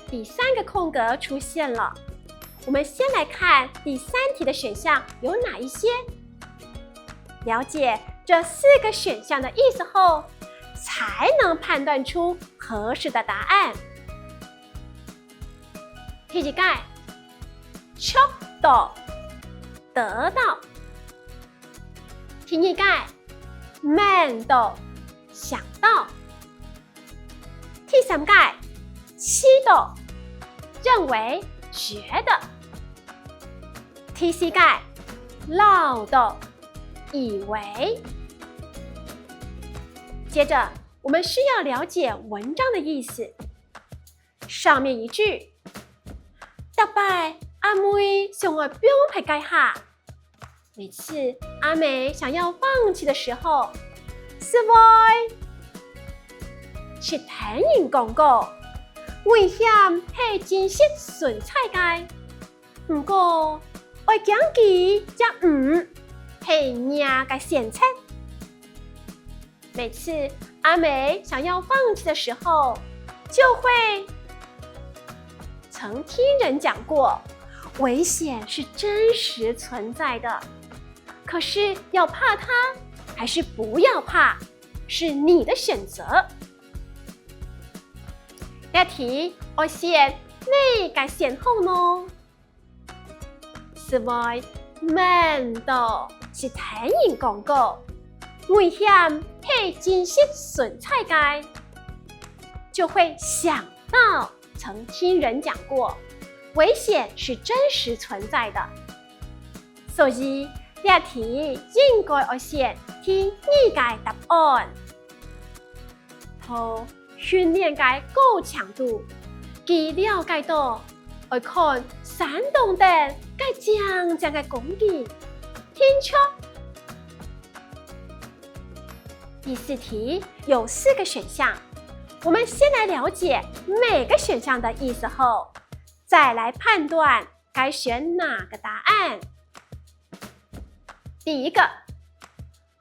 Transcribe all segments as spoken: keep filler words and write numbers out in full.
第三個空格出現了。我們先來看第三題的選項有哪一些。了解這四個選項的意思後，才能判斷出合適的答案。第一個，著著，得到。第二個，愐著，想到。第三個，試著，認為、覺得。第四個，恅著，以為。接著，我們需要了解文章的意思。上面一句，逐擺阿妹想愛放忒該下，每次阿妹想要放棄的時候，斯會識聽人講過，危險係真實存在个。毋過，愛驚佢也毋係若个選擇。每次阿妹想要放棄的時候，就會曾聽人講過，危險是真實存在的，可是要怕它還是不要怕，是你的選擇。這題愛選哪個先好呢？斯會愐著識聽人講過，危險係真實存在个，就會想到曾聽人講過，危險是真實存在的。所以，這題應該愛選第二個答案。在訓練个過程肚，佢了解到愛看山頂頂該靚靚个光景，定著。第四題有四個選項，我們先來了解每個選項的意思後，再來判斷該選哪個答案。第一個，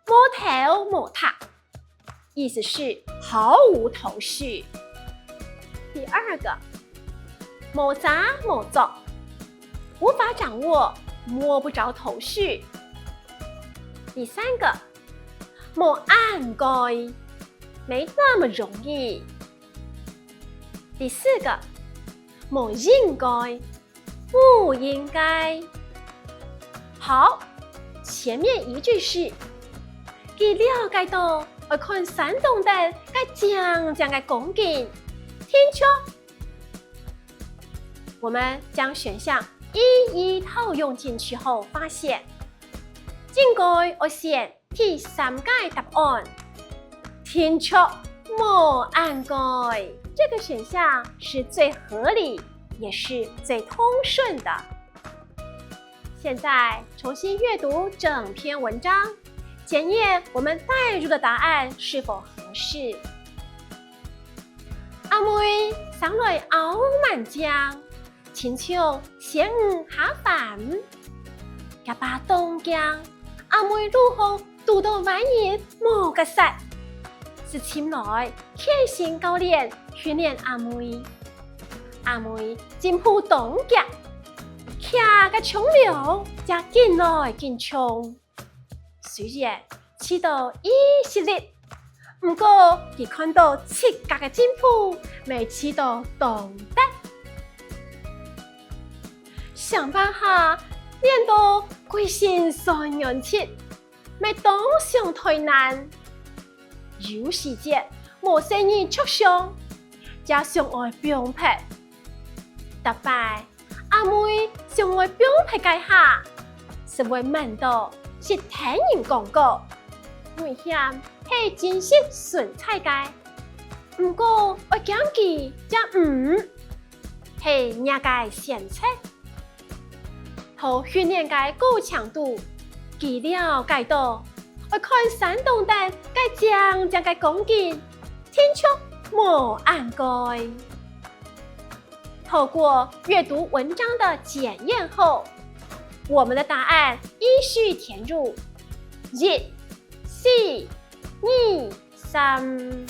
無頭無搭，意思是毫無頭緒。第二個，無遮無著，無法掌握，摸不著頭緒。第三個，無恁該，沒那麼容易。第四個，無應該， 不應該。好，前面一句是，佢了解到愛看山頂頂該靚靚个光景，定著。我們將選項一一套用進去後發現，應該愛選 第三個答案，定著無恁該。這個選項是最合理，也是最通順的。現在重新閱讀整篇文章，檢驗我們帶入的答案是否合適。阿妹生來拗蠻犟， 親像仙女下凡。厥爸當驚，阿妹如何堵著壞人無結煞，斯尋來健身教練訓練阿妹。阿妹進步當遽，擎个重量也緊來緊重。 雖然試著已食力，毋過佢看著自家个進步，乜試著當得。成班下練到歸身痠軟疾，乜當想退懶。有時節無細義著想，也想愛放忒。逐擺 阿妹想愛放忒該下，斯會愐著識聽人講過，危險係真實存在个，毋過愛驚佢也毋係若个選擇。在訓練个過程肚，佢了解著愛看山頂頂該靚靚个光景，定著無恁該。 透過閱讀文章的檢驗後，我們的答案依序填入一、四、二、三。